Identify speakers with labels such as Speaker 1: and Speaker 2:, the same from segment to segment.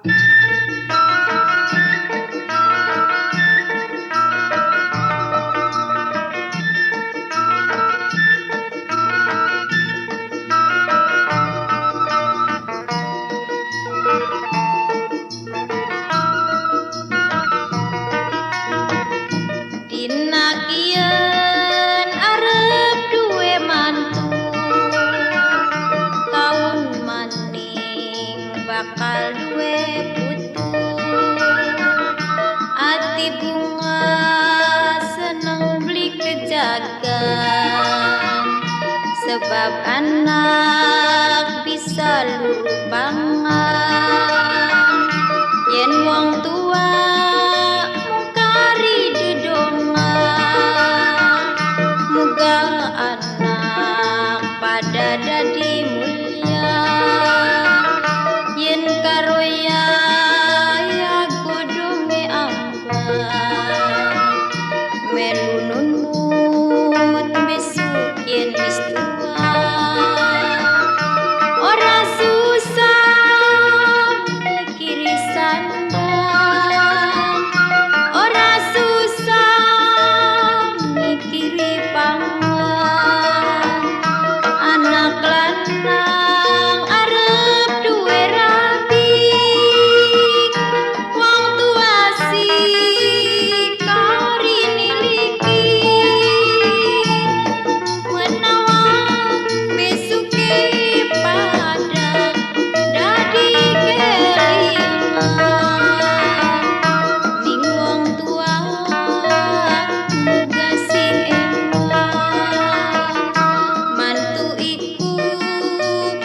Speaker 1: Dina kiyen arep duwe mantu, taun maning bakal duwe putu. Ati bunga seneng beli kejagan, sebab anak bisa luru pangan. Yen wong tua mung kari dedonga, muga anak pada dadi mulya. Yen karo yaya godhonge ambat, melu nunut besuk yen wis tua. Ora susah mikiri sandang, ora susah mikiri pangan. Anak lanang arep duwe rabi, wong tua sing kari niliki. Menawa besuke pada dadi kelingan ning wong tua, muga sing eman. Mantu iku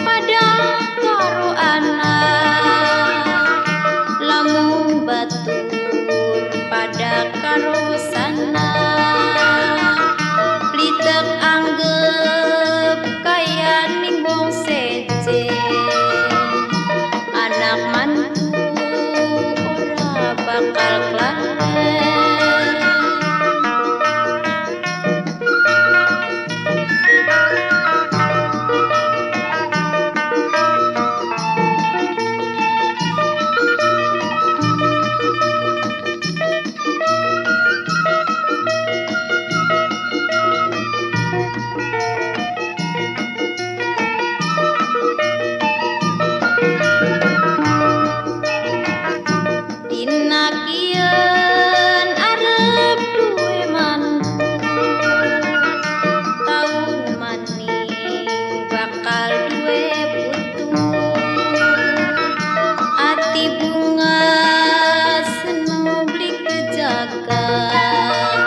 Speaker 1: pada karo anak, lamun batur pada karo sanak. Plitek anggep kaya ning wong sejen, anak mantu ora bakal klalen. Dina kiyen arep duwe mantu, taun maning bakal duwe putu. Ati bunga seneng beli kejagan,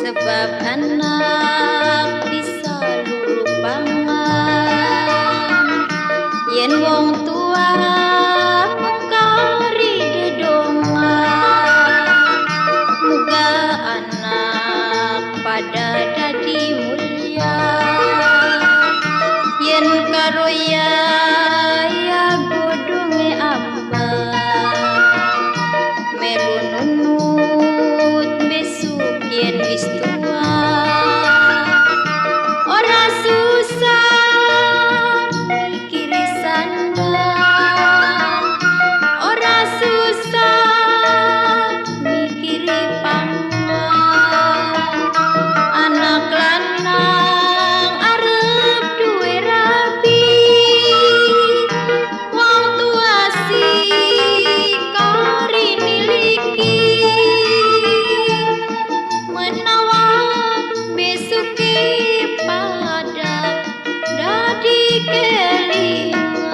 Speaker 1: sebab anak bisa luru pangan. Yen wong tua mung kari dedonga, muga anak pada dadi mulya. Yen karo yaya godhonge ambat, melu nunut besuk yen wis tua. Ora susah mikiri sandang, ora susah mikiri pangan. Anak lanang arep duwe rabi, wong tua sing kari niliki. Menawa besuke pada dadi kelingan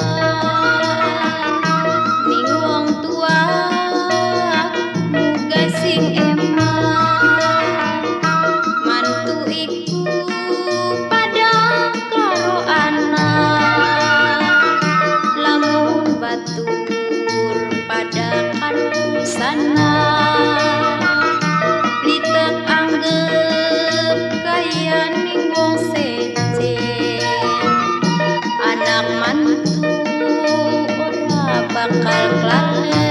Speaker 1: ning wong tua, muga sing eman. Mantu iku pada karo anak, lamun batur pada karo sanak. Plitek anggep kaya ning wong sejen, anak mantu ora bakal klalen.